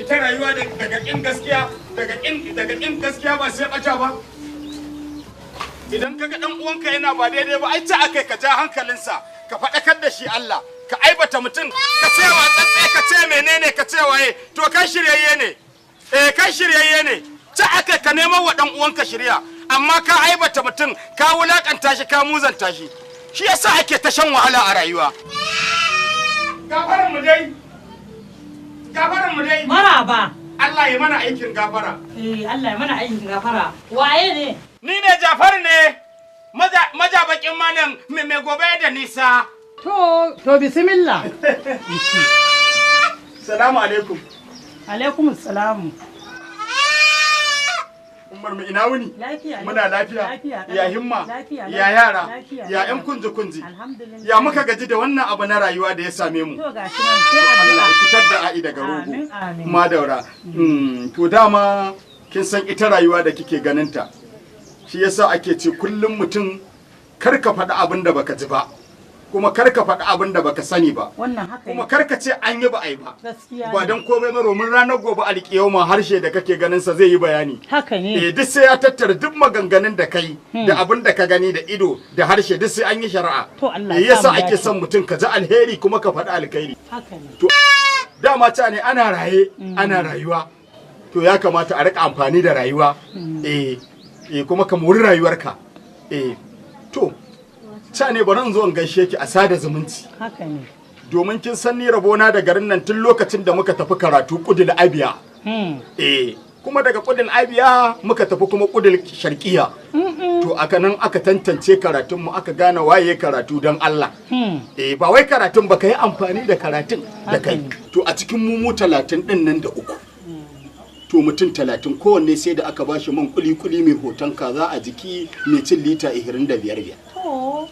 Ita rayuwa daga kin gaskiya, daga kin gaskiya ba sai ɓata ba. Idan kaga dan uwanka yana ba daidai ba, ai ta akai ka ja hankalinsa, ka faɗakar da shi Allah, ka aibata mutum, ka ce wa tsatse, ka ce menene, ka ce waye, to kai shiryayye ne. Eh, kai shiryayye ne. Ta akai ka neman wa dan uwanka shirya, amma ka aibata mutum, ka wulakanta shi, ka muzanta shi. Shi yasa ake ta shan wahala a rayuwa. Gafaran mu dai. Gafaran mu dai. Maraba. Allah ya mana aikin gafara. Eh, Allah ya mana aikin gafara. Waye ne? Ni ne, Jafaru ne. Maja bakin malam mai gobe da nisa. To, bismillah. Salamu alaikum. Alaikum salamu. Umar mu, ina wuni? Lafiya. Muna lafiya. Lafiya. Ya himma? Lafiya. Ya yara? Lafiya. Ya yan kunji kunji? Alhamdulillah. Ya muka gaji da wannan abu na rayuwa da ya same mu. To, gashi nan sai Allah ya addu'a. fitar da a'i daga rogo. Amin, amin. Madaura. To dama kin san ita rayuwa da kike ganinta. Shi yasa ake ce kullum mutum kar ka faɗi abin da baka ji ba. Kuma kar ka faɗi abin da baka sani ba. Wannan haka Kuma yake. kar ka ce an yi ba a yi ba. Gaskiya. Ba Ne. don komai ba, domin ranar gobe alƙiyama harshe da kake ganin sa zai yi bayani. Haka ne. Eh, duk sai ya tattara duk maganganun da kai da abin da ka gani da ido da harshe, duk sai an yi shari'a. To, Allah Eh, ya yasa sa mu ake dace. son mutum ka ji alheri kuma ka faɗi alkhairi. Haka ne. To dama ta ne ana raye ana rayuwa. To ya kamata a rika amfani da rayuwa. Eh eh, kuma ka mori rayuwarka. Eh, to ca ne bari in zo in gaishe ki a sada zumunci. Haka ne. Domin kin san ni rabona da garin nan tun lokacin da muka tafi karatu Kudil Abiya. Eh, kuma daga Kudil Abiya muka tafi kuma Kudil Sharqiya. To aka nan aka tantance karatunmu, aka gane waye karatu don Allah. Eh, ba wai karatun ba, ka yi amfani da karatun da kai. To a cikin mu 33 din nan, to mutum 30 kowanne sai da aka bashi man kuli-kuli mai hoton kaza a jiki mai cin lita 25 biyar.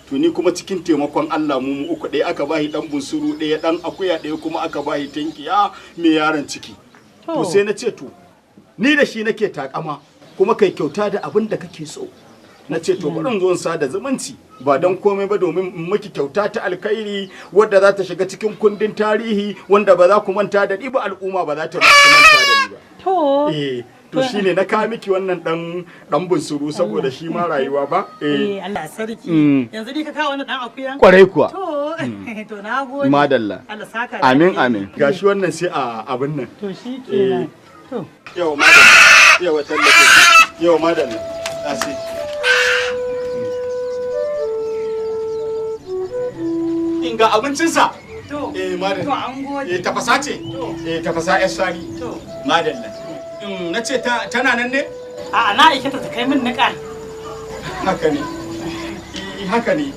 To ni kuma cikin taimakon Allah mu uku, ɗaya aka bashi dan bunsuru ɗaya, dan akuya ɗaya, kuma aka bashi tinkiya mai yaron ciki. To sai na ce, to ni da shi nake takama, kuma kai kyauta da abin da kake so. Na ce to bari in zo in sada zumunci, ba don komai ba domin in miki kyauta ta alkhairi wadda za ta shiga cikin kundin tarihi, wanda ba za ku manta da ni ba, al'umma ba za ta manta da ni ba. Eh, to shine na kawo miki wannan dan dan bunsuru, saboda shi ma rayuwa ba. Eh. Eh, Allah sarki. Yanzu ni ka kawo wani dan akuya? Kwarai kuwa. To, na gode. Madalla. Allah saka da Amin. alheri. Amin. Gashi wannan sai a abin nan. To shi kenan. To. Yau madalla. Yau tallafe. Yau madalla. Asi. In ga abincinsa. To. Eh, madalla. To, an gode. Eh, tafasa ce. To. Eh, tafasa yar sani. To. Madalla. Na ce tana nan ne? A'a, na aike ta ta kai min niƙa. Haka ne. Eh, haka ne.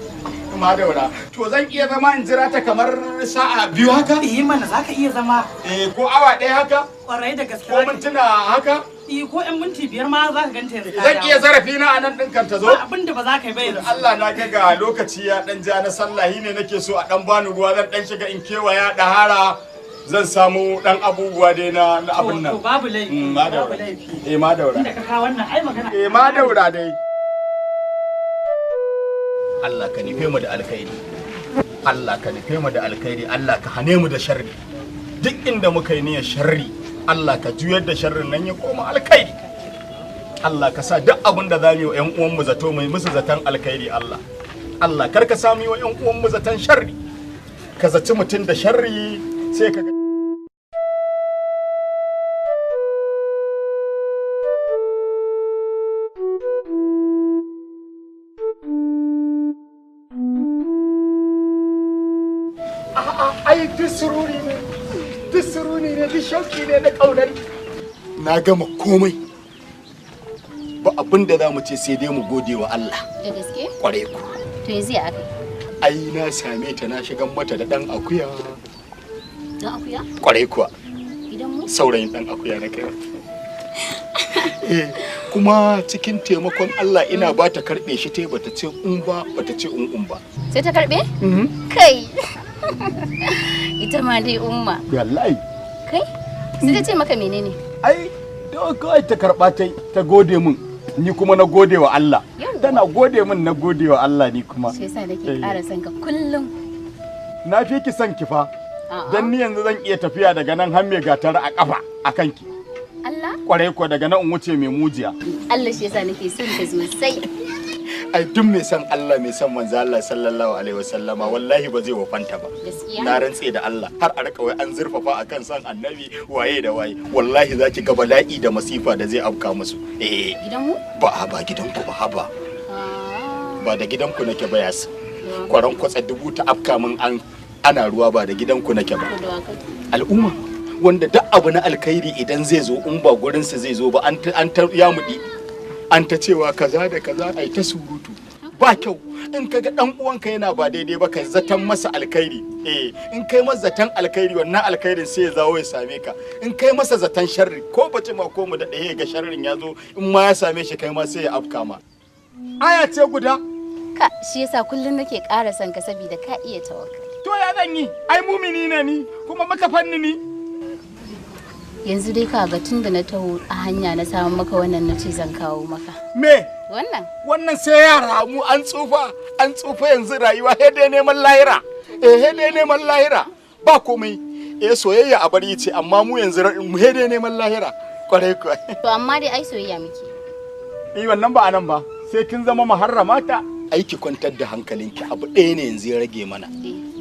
Madaura. To zan iya zama in jira ta kamar sa'a 2 haka? Eh mana, za ka iya zama. Eh, ko awa 1 haka? Kwarai da gaske. Ko mintuna haka? Eh, ko 'yan minti 5 ma za ka ganta yanzu ta Zan dawo. iya zarafi na a nan ɗin kan ta zo? Ba abin da ba za ka yi ba yanzu. Allah, na ga ga lokaci ya dan ja na sallah ne, nake so a dan bani ruwa, zan dan shiga in kewaya dahara, zan samu dan abubuwa dai na abin nan. To, babu laifi. Madaura. Babu laifi. Eh, madaura. Inda ka kawo wannan ai magana. Eh, madaura dai. Allah ka nufe mu da alkhairi. Allah ka nufe mu da alkhairi, Allah ka hane mu da sharri. Duk inda muka yi niyyar sharri, Allah ka juyar da sharrin nan ya koma alkhairi. Allah ka sa duk abin da za mu yi wa 'yan uwanmu zato, mai musu zaton alkhairi Allah. Allah kar ka sa mu yi wa 'yan uwanmu zaton sharri. Ka zaci mutum da sharri sai ka ga A'a, ai duk sururi ne, duk sururi ne, duk shauki ne na ƙaunar. Na gama komai. Ba abin da za mu ce sai dai mu gode wa Allah. Da gaske? Kwarai ku. To yanzu ya aka yi? Ai na same ta, na shigan mata da ɗan akuya. Dan akuya? Kwarai kuwa. Gidan mu? Saurayin ɗan akuya na kai. Eh, kuma cikin taimakon Allah ina ba ta karɓe shi ta bata ce un ba, bata ce un un ba. Sai ta karbe? Kai. Ita ma dai umma. Wallahi. Kai? Sai ta ce maka menene? Ai da kawai ta karɓa ta gode min. Ni kuma na gode wa Allah. Yawwa. Tana gode min, na gode wa Allah ni kuma. Shi yasa nake Eh. ƙara son ka kullum. Na fi ki son ki fa. Dan ni yanzu zan iya tafiya daga nan har mai gatara a kafa a kanki. Allah? Kwarai ko daga nan in wuce mai mujiya. Allah shi yasa nake son ka sosai. Ai duk mai son Allah mai son manzo Allah sallallahu alaihi wasallama wallahi ba zai wafanta ba. Gaskiya. Na rantse da Allah har a rika wai an zurfafa akan son annabi waye da waye wallahi zaki ga bala'i da masifa da zai afka musu. Eh. Gidanmu? Ba ba gidanku ba haba. Ba da gidanku nake ba yas. Kwaran kwatsa dubu ta afka min an ana ruwa ba da gidanku nake ba. Al'umma wanda duk abu na alkhairi idan zai zo in ba gurinsa zai zo ba an ta yamudi an ta cewa kaza da kaza ai ta surutu ba kyau. In kaga dan uwanka yana ba daidai ba ka zaton masa alkhairi. Eh in kai masa zaton alkhairi wannan alkhairin sai ya zawo ya same ka. In kai masa zaton sharri ko bace ma ko mu da ɗaya ga sharrin ya zo in ma ya same shi kai ma sai ya afka ma. Aya ce guda. Ka shi yasa kullun nake ƙara son ka saboda ka iya tawakkali. To ya zan yi? Ai mumini ne ni kuma matafanni ni. Yanzu dai ka ga tunda na taho a hanya na samu maka wannan nace zan kawo maka. Me? Wannan. Wannan sai yara mu an tsufa, an tsufa yanzu rayuwa sai dai neman lahira. Eh sai dai neman lahira. Ba komai. Eh soyayya a bari ce amma mu yanzu mu sai dai neman lahira. Kwarai kuwa. To amma dai ai soyayya muke. Eh wannan ba anan ba. Sai kin zama muharramata. Aiki kwantar da hankalinki abu ɗaya ne yanzu ya rage mana.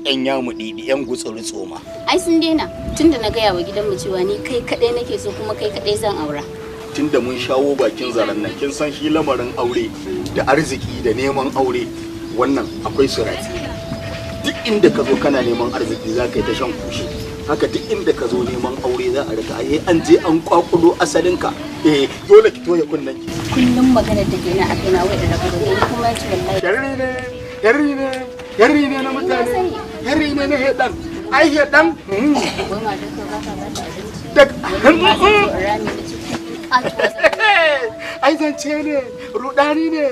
Yan yamu ɗiɗi yan gutsuri tsoma. Ai sun daina tunda na gaya wa gidanmu cewa ni kai kaɗai nake so kuma kai kaɗai zan aura. Tunda mun shawo bakin zaren nan kin san shi lamarin aure da arziki da neman aure wannan akwai surati. Duk inda ka zo kana neman arziki za ka yi ta shan kushi. Haka duk inda ka zo neman aure za a rika ai an je an kwakulo asalinka. Eh dole ki toye kunnen ki. Kullum maganar da ke na a kaina wai da rabu da ni kuma ce wallahi. Sharri ne, sharri ne, sharri ne na mutane. Sharri ne na hedan. Ai hedan. Wai matar ka ba ta ba ta abinci. Ai zance ne, rudani ne.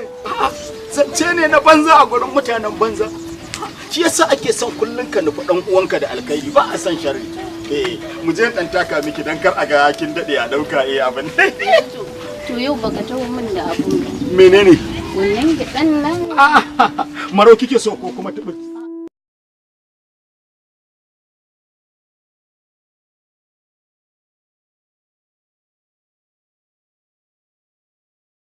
Zance ne na banza a gurin mutanen banza. Shi yasa ake son kullun ka nufi dan uwanka da alkhairi ba a son sharri. Eh mu je dan taka miki dan kar a ga kin dade a dauka eh abin. To yau baka taho min da abu. Menene? Wannan gidan nan. Maro kike so ko kuma tubu?